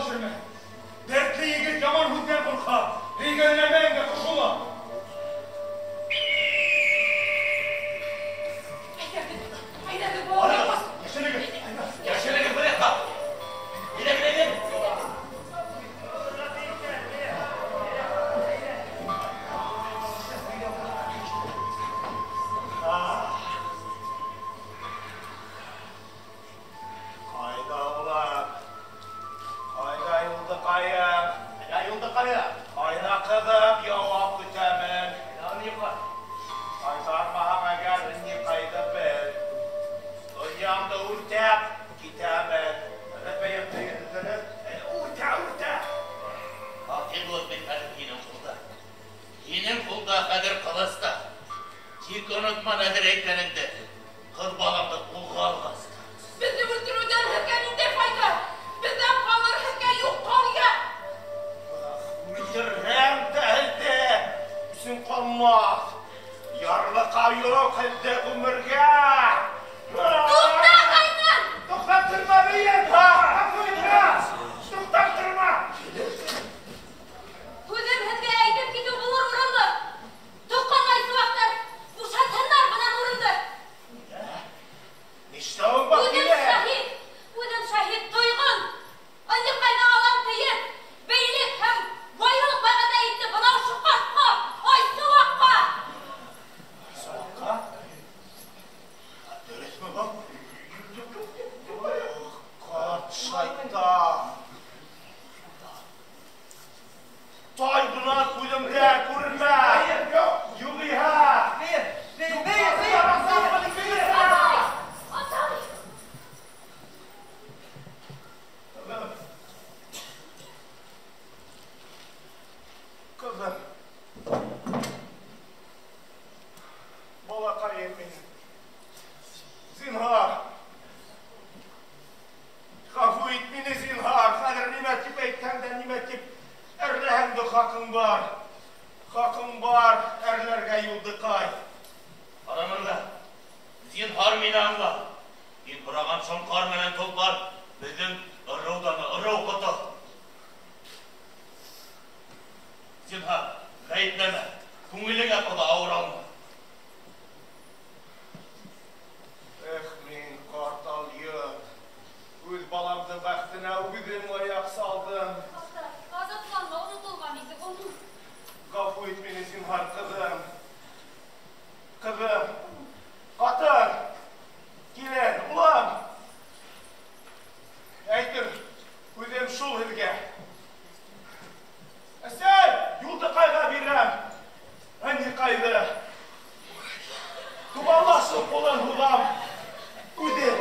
төшөрмә. Дәртле егет яман һүҙҙән ҡурҡа. Һөйгәненә мәңге ҡушыла. Әйҙәгеҙ, балалар. Йәшенегеҙ. Йәшенегеҙ бер яҡҡа. Әйҙәгеҙ, әйҙәгеҙ. Ҡайҙа улар? Ҡайҙа Юлдыҡайым? Ҡайҙа Юлдыҡайым? Ҡайҙа ҡыҙым? Яуап көтәмен. Ҡайтармаһаң әгәр, ни ҡайҙа бел. Донъямды үртәп китәмен. Үртә, үртә. Ҡатил булып мин хәҙер һинең ҡулда. Һинең ҡулда хәҙер ҡылыс та. Тик онотма нәҙер әйткәнеңде. Ҡыҙ баламды ҡулға алғас. Беҙҙе үлтереүҙән һеҙгә ниндәй файҙа? Беҙҙән ҡалыр һеҙгә юҡ ҡалия. Үлтерһәм дә һеҙҙе, өсөн ҡалмаҫ. Ярлыҡау юҡ һеҙҙе ғүмергә. Туҡта, ҡайным! Туҡтап торма, бейем! Ғәфү итмә! Туҡтап торма! Һүҙем һеҙгә әйтеп китеү булыр урынлы. Тоҡан Айсыуаҡтар, бушатһындар бынан урынды. Нишләүең бар, Үҙем килен? шаһит, үҙем шаһит тойғон. Ынйыҡайҙы алам тейеп, бейлек һәм байлыҡ вәғәҙә итте бынау ошо ҡартҡа, Айсыуаҡҡа. Айсыуаҡҡа? Дөрөҫмө был? Ҡарт шайтан. Тай бынан күҙемдә күренмә. Юғиһә. Атай, атай. Ҡыҙым. Ҡыҙым. Балаҡайым минең. Зинһар. Ғәфү ит мине, зинһар. Хәҙер нимә тип әйтһәң дә, нимә тип әрләһәң дә хаҡың бар. Хаҡың бар, әрләргә Юлдыҡай. Ҡарамырҙа, зинһар мине аңла. Һин һораған шоңҡар менән толпар беҙҙең ырыуҙан ырыу ҡото. Зинһар, ғәйепләмә. Күңелеңә ҡоҙа ауыр алма. Эх, мин ҡарт алйот. Үҙ баламдың бәхетенә үҙем аяҡ салдым. Атай, ғазапланма, онотолған инде, онот. Ғәфү ит мине, зинһар, ҡыҙым. Ҡыҙым, ҡатын, килен, улым. Әйтер, үҙем шул һеҙгә. Әсәй, Юлдыҡайға бирәм. Ынйыҡайҙы. Тубаллашып ҡулын һуҙам. Үҙем.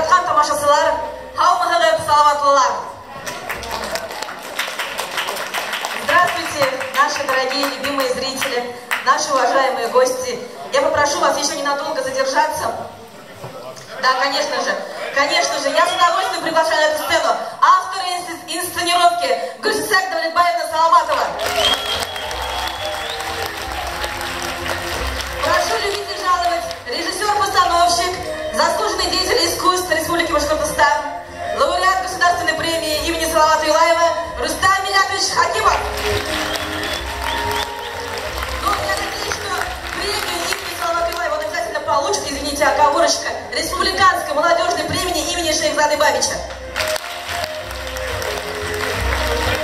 Яраткан тамашасылар, һаумыһығыҙ, салаватлылар! Здравствуйте, наши дорогие, любимые зрители, наши уважаемые гости. Я попрошу вас еще ненадолго задержаться. Да, конечно же, я с удовольствием приглашаю на эту сцену автора инсценировки Гульсисак Давлетбаевна Саламатова. Прошу любить и жаловать режиссер-постановщик, заслуженный деятель искусств Республики Башкортостан, лауреат государственной премии имени Салавата Юлаева Рустам Милятович Хакимов. Ну, я надеюсь, что премию имени Салавата Юлаева он обязательно получит, извините, оговорочка, республиканской молодежной премии имени Шейхзады Бабича.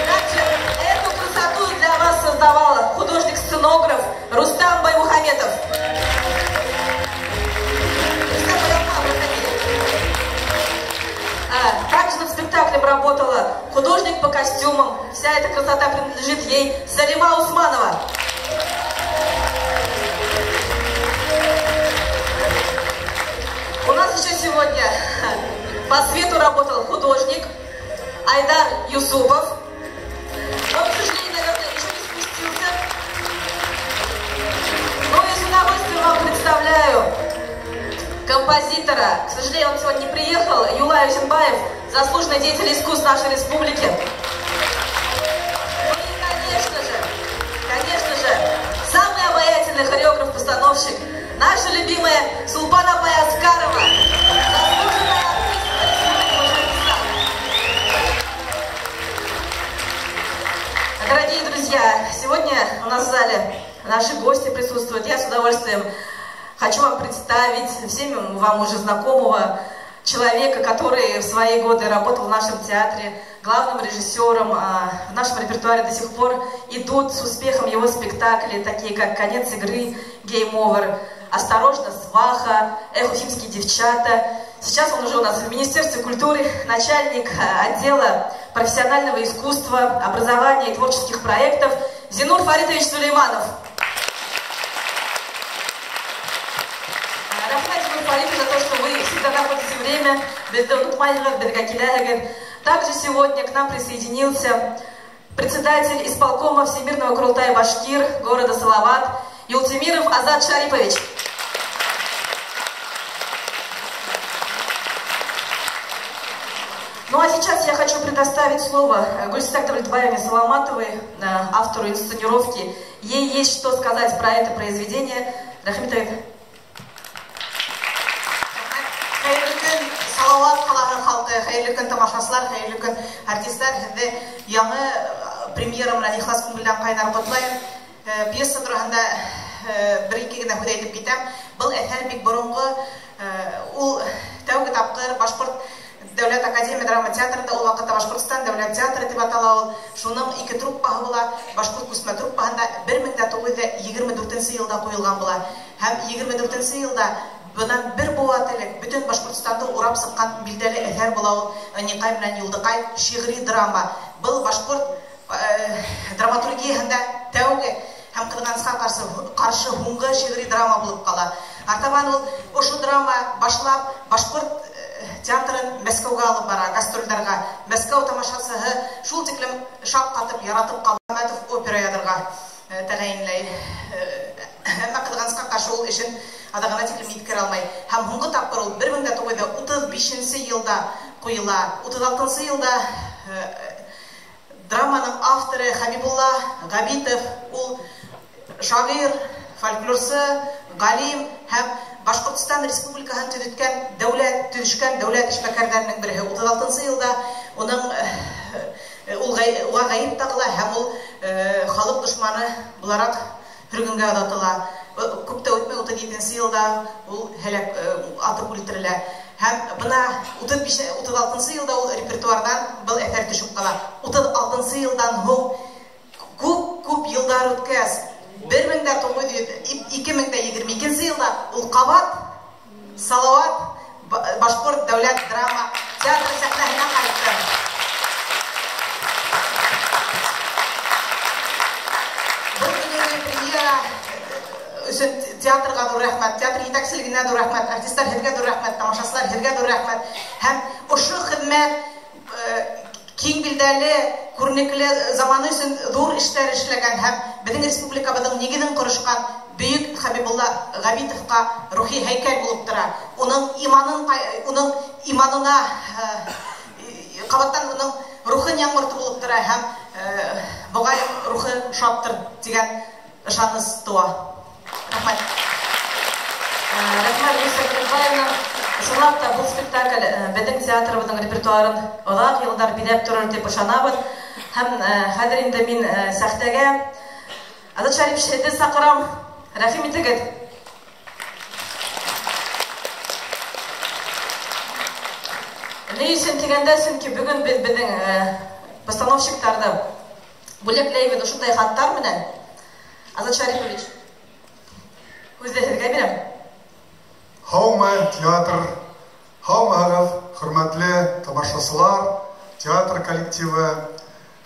Также эту красоту для вас создавала художник-сценограф Рустам Баймухаметов. Также над спектаклем работала художник по костюмам. Вся эта красота принадлежит ей, Салима Усманова. У нас еще сегодня по свету работал художник Айдар Юсупов. Он, к сожалению, наверное, еще не спустился. Но я с удовольствием вам представляю композитора. К сожалению, он сегодня не приехал. Юлай Узенбаев, заслуженный деятель искусств нашей республики. Ну и, конечно же, самый обаятельный хореограф-постановщик, наша любимая Сулпан апай Аскарова, заслуженная артистка Республики Башкортостан. Дорогие друзья, сегодня у нас в зале наши гости присутствуют. Я с удовольствием хочу вам представить всем вам уже знакомого человека, который в свои годы работал в нашем театре главным режиссером. В нашем репертуаре до сих пор идут с успехом его спектакли, такие как «Конец игры», «Game Over», «Осторожно, сваха», «Эх, уфимские девчата». Сейчас он уже у нас в Министерстве культуры, начальник отдела профессионального искусства, образования и творческих проектов Зинур Фаритович Сулейманов. Рахмет за то, что вы всегда находите время. Также сегодня к нам присоединился председатель исполкома Всемирного Курултая Башкир города Салават Юлтимиров Азат Шарипович. Ну а сейчас я хочу предоставить слово Гульсисак Давлетбаевне Саламатовой, автору инсценировки. Ей есть что сказать про это произведение. Рахмет. Салават ҡалаһы халҡы, хәйерле көн тамашасылар, хәйерле көн артистар. Һеҙҙе яңы премьера менән ихлас күңелдән ҡайнар ҡотлайым. Пьеса тураһында бер-ике генә һүҙ әйтеп китәм. Был әҫәр бик боронғо, ул тәүге тапҡыр Башҡорт Дәүләт академия драма театрында, ул ваҡытта Башҡортостан дәүләт театры тип атала ул. Шуның ике труппаһы була. Башҡорт күсмә труппаһында 1924 йылда ҡуйылған була. Һәм 24 йылда бынан бер быуат элек бөтөн Башҡортостанды урап сыҡҡан билдәле әҫәр була ул Ниҡай менән Юлдыҡай шиғри драма. Был башҡорт драматургияһында тәүге һәм ҡыҙғанысҡа ҡаршы һуңғы шиғри драма булып ҡала. Артабан ул ошо драма башлап башҡорт театрын Мәскәүгә алып бара, гастролдәргә. Мәскәү тамашасыһы шул тиклем шаҡ ҡатып, яратып ҡала. Мәтов опера яҙырға тәғәйенләй. Әммә ҡыҙғанысҡа ҡаршы ул эшен аҙағына тиклем еткерә алмай. Һәм һуңғы тапҡыр ул 1935 йылда ҡуйыла. 36 йылда драманың авторы Хабибулла Ғәбитов, ул шағир, фольклорсы, ғалим һәм Башҡортостан Республикаһын төҙөткән дәүләт, төҙөшкән дәүләт эшмәкәрҙәренең береһе. 36 йылда уның уға ғәйеп тағыла һәм ул халыҡ дошманы булараҡ һөргөнгә оҙатыла. Күп тә үтмәй 37 йылда ул һәләк атып үлтерелә. Һәм бына 36 йылда ул репертуарҙан был әҫәр төшөп ҡала. 36 йылдан һуң күп-күп йылдар үткәс, 2022 йылда ул ҡабат Салават Башҡорт дәүләт драма театры сәхнәһенә ҡайтты. Был көнөгө премьера өсөн Театрға ҙур рәхмәт, театр етәкселегенә ҙур рәхмәт, артистар һеҙгә ҙур рәхмәт, тамашасылар һеҙгә ҙур рәхмәт. Һәм ошо хеҙмәт киң билдәле, күренекле заманы өсөн ҙур эштәр эшләгән һәм беҙҙең республикабыҙҙың нигеҙен ҡорошҡан бөйөк Хәбибулла Ғәбитовҡа рухи һәйкәл булып тора. Уның иманын, уның иманына ҡабаттан уның рухын яңғыртыу булып тора һәм быға рухы шаптыр тигән ышаныс тыуа. Рәхмәт. Рәхмәт, Гөлсә Көнбаевна. Ысынлап та был спектакль беҙҙең театрыбыҙҙың репертуарын оҙаҡ йылдар биҙәп торор тип ышанабыҙ. Һәм хәҙер инде мин сәхнәгә Азат Шәрипович һеҙҙе саҡырам. Рәхим итегеҙ. Ни өсөн тигәндә, сөнки бөгөн беҙ беҙҙең постановщиктарҙы бүләкләйбеҙ ошондай хаттар менән. Азат Шәрипович, һүҙҙе һеҙгә бирәм. Һаумы, театр, һаумыһығыҙ, хөрмәтле тамашасылар, театр коллективы,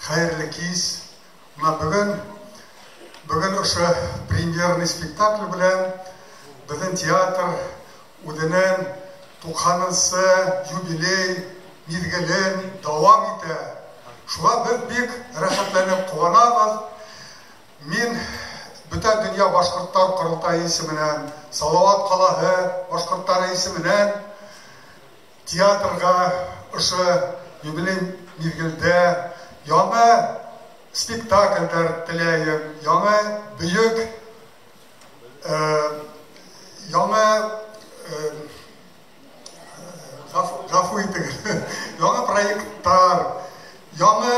хәйерле кис. Мына бөгөн ошо премьерный спектакль белән беҙҙең театр үҙенең 90-нсы юбилей миҙгелен дауам итә. Шуға беҙ бик рәхәтләнеп ҡыуанабыҙ. Мин бөтә донъя башҡорттар ҡоролтайы исеменән, Салауат ҡалаһы башҡорттары исеменән театрға ошо юбилей миҙгелдә яңы спектаклдәр теләйем, яңы бөйөк, яңы ғәфү итегеҙ, яңы проекттар, яңы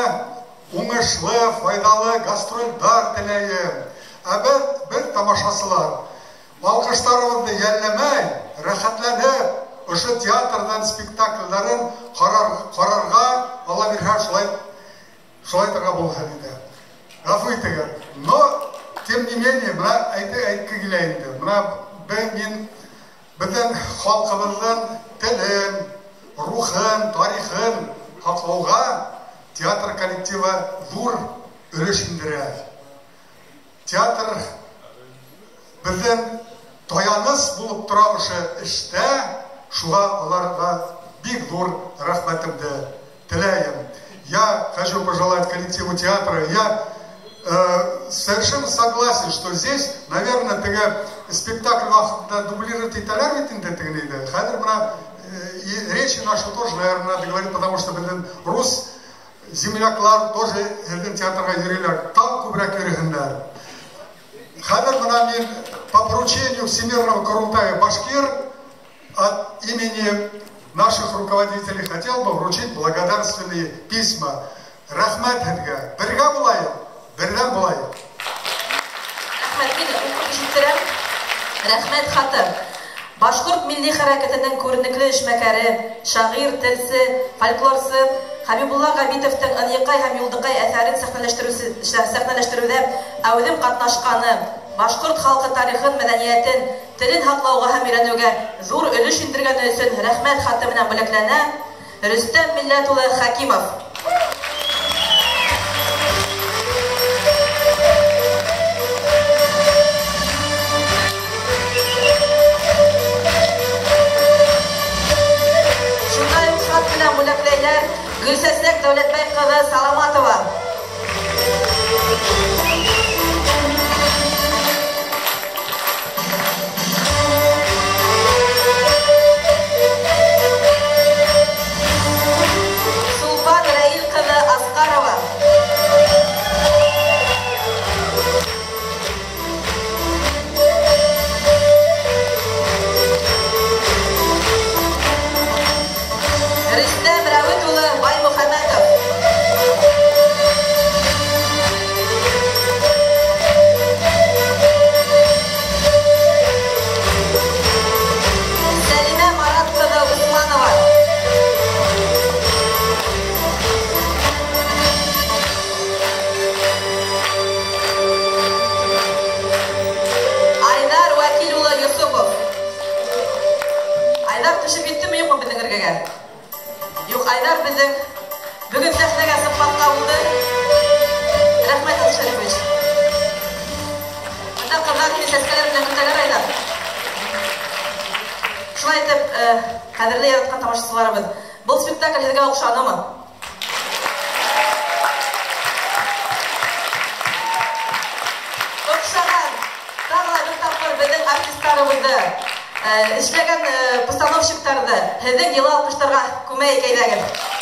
уңышлы, файҙалы гастролдәр теләйем. Ә беҙ тамашасылар, алҡыштарыбыҙҙы йәлләмәй, рәхәтләнеп, ошо театрҙан спектаклдәрен ҡарарға, Алла бирһә, шулай итергә булһын ине. Ғәфү итегеҙ. Но, тем не менее, бына әйтке килә инде. Бына мин беҙҙең халҡыбыҙҙың телен, рухын, тарихын һаҡлауға театр коллективы ҙур өлөш индерә. Театр беҙҙең таяныс булып тора ошо эштә, шуға уларға бик ҙур рәхмәтемде теләйем. Я хочу пожелать коллективу театра, я совершенно согласен, что здесь, наверное, теге спектакль ваҡытында дублировать итәләр бит инде тегенәйҙе. Хәҙер бына и речи нашу тоже, наверное, надо говорить, потому что беҙҙең рус земляклар тоже һеҙҙең театрға йөрөйләр, тағы күберәк йөрөһөндәр. Хәҙер бына мин по поручению Всемирного Корултая Башкир от имени наших руководителей хотел бы вручить благодарственные письма. Рәхмәт һеҙгә. Бергә булайыҡ, берҙәм булайыҡ. Рәхмәт, мин уҡып ишеттерәм. Рәхмәт хаты. Башҡорт милли хәрәкәтенең күренекле эшмәкәре, шағир, телсе, фольклорсы Хәбибулла Ғәбитовтың Ынйыҡай һәм Юлдыҡай әҫәрен сәхнәләштереүҙә әүҙем ҡатнашҡаны, башҡорт халҡы тарихын, мәҙәниәтен, телен һаҡлауға һәм өйрәнеүгә ҙур өлөш индергәне өсөн рәхмәт хаты менән бүләкләнә Рөстәм Милләт улы Хәкимов. Шундай уҡ хат менән бүләкләйләр Гөлсәсәк Дәүләтбай ҡыҙы Саламатова. Сулпан Раил ҡыҙы Асҡарова. Рөстәм Рәүет улы Баймөхәмәтов. Сәлимә Марат ҡыҙы Усманова. Айҙар Вәкил улы Йосопов. Айҙар төшөп еттеме, юҡмы беҙҙең эргәгә? Юҡ, Айҙар беҙҙең бөгөн сәхнәгә сыҡмаҫҡа булды. Рәхмәт, Азат Шәрипович. Бында ҡыҙҙар һине сәскәләр менән көтәләр, Айҙар. Шулай итеп, ҡәҙерле яратҡан тамашасыларыбыҙ, был спектакль һеҙгә оҡшанымы? Оҡшаған. Тағы ла бер тапҡыр беҙҙең артистарыбыҙҙы, эшләгән постановщиктарҙы һеҙҙең йылы алҡыштарға күмәйек, әйҙәгеҙ.